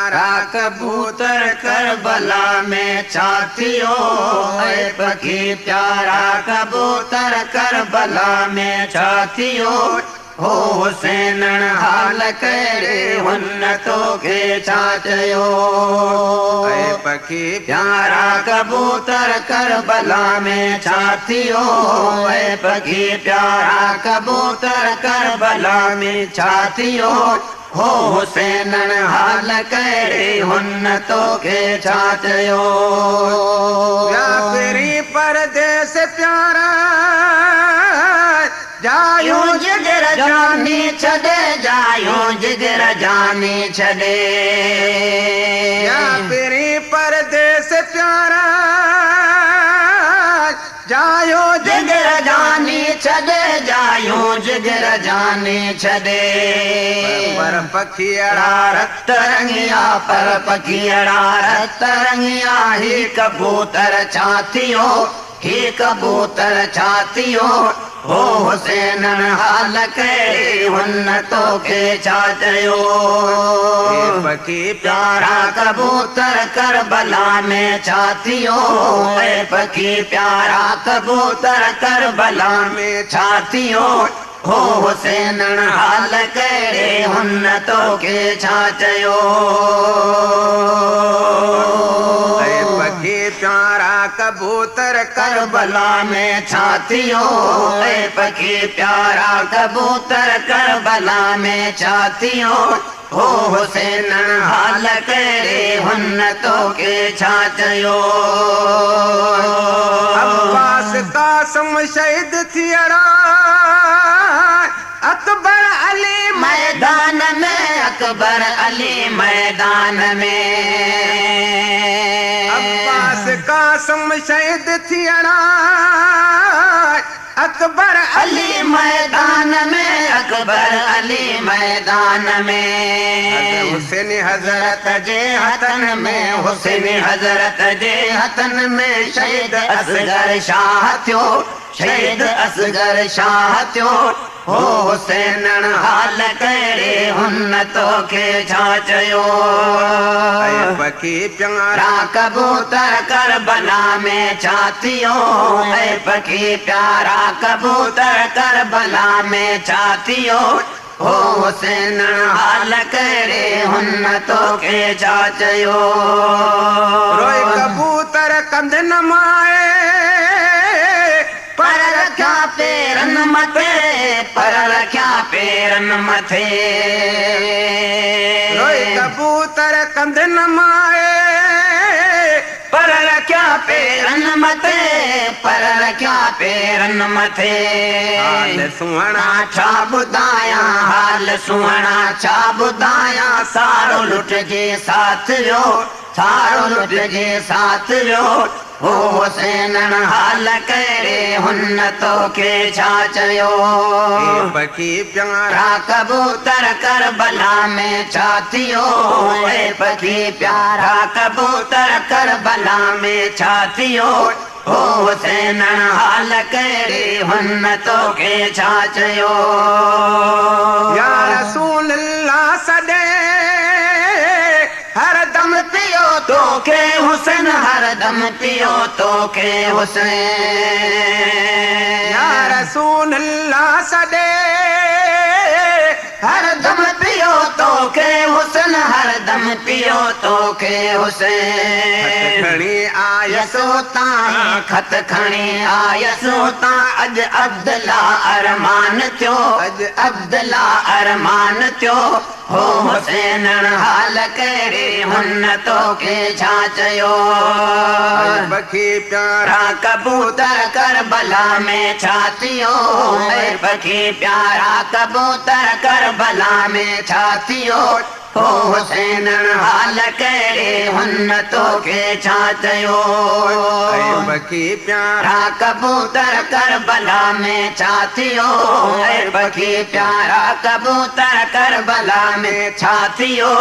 प्यारा कबूतर करबला में छा थियो। ऐ पखी प्यारा कबूतर करबला में छा थियो। हो हुसैन हाल कहिड़े हुन तोखे छा चयो। ऐ पखी प्यारा कबूतर करबला में छा थियो। ऐ पखी प्यारा कबूतर करबला में छा थियो। हो हुसैन हाल कहिड़े हुन तोखे छा चयो। फिरी परदेस प्यारा जायूं जिगर जानी छॾे, जायूं जिगर जानी छॾे। फिरी परदेस प्यारा जायूं जिगर जानी छॾे, जायूं जिगर जानी छॾे। पर पखीअड़ा रत रंगिया, पर पखीअड़ा रत रंगिया। ही कबूतर छा थियो, ही कबूतर छा थियो। हो हुसैन हाल कहिड़े हुन तोखे छा चयो। पखी प्यारा कबूतर करबला में छा थियो। ऐ पखी प्यारा कबूतर करबला में छा थियो। हो हुसैन हाल कहिड़े हुन तोखे छा चयो। पखी प्यारा कबूतर करबला में छा थियो। ऐ पखी प्यारा कबूतर करबला में छा थियो। हो हुसैन हाल कहिड़े हुन तोखे छा चयो। अब्बास कासिम शहीद थियड़ा अकबर अली मैदान में, अकबर अली मैदान में। अब्बास कासिम शहीद थियड़ा अकबर अली मैदान में, अकबर अली मैदान में। हुसैन हज़रत जे हथन में, हुसैन हज़रत जे हथन में शहीद असगर शाह थियो, शहीद असगर शाह थियो। हो हुसैन हाल कहिड़े हुन तोखे छा चयो। पखी प्यारा कबूतर करबला में छा थियो। ऐ पखी प्यारा कबूतर करबला में छा थियो। हो हुसैन हाल कहिड़े हुन तोखे छा चयो। रोए कबूतर कंध नमाए पर रखिया पेरन मथे, पर रखिया पेरन मथे। रोए कबूतर कंध नमाए पर रखिया पेरन मथे, पर रखिया पेरन मथे। हाल सुहाणा छा ॿुधायां, हाल सुहाणा छा ॿुधायां। सारो लुटिजे साथ वियो, सारो लुटिजे साथ वियो। हो हुसैन हाल कहिड़े हुन तोखे छा चयो। पखी प्यारा कबूतर करबला में छा थियो। ऐ पखी प्यारा कबूतर करबला में छा थियो। हो हुसैन हाल कहिड़े हुन तोखे छा चयो। या रसूल अल्लाह सॾे हरदम पियो तोखे हुसैन, हरदम पियो तोखे हुसैन। या रसूल अल्लाह सॾे हरदम पियो तोखे हुसैन, हरदम पियो तोखे हुसैन। खणी आयसि उतां, ख़त खणी आयसि उतां। अॼु अब्दुल्ला अरमान थियो, अॼु अब्दुल्ला अरमान थियो। हो हुसैन हाल कहिड़े हुन तोखे छा चयो। पखी प्यारा कबूतर करबला में छा थियो। ऐ पखी प्यारा कबूतर करबला में छा थियो। हो हुसैन हाल कहिड़े हुन तोखे छा चयो। पखी प्यारा कबूतर करबला में छा थियो। ऐ पखी प्यारा कबूतर करबला में छा थियो।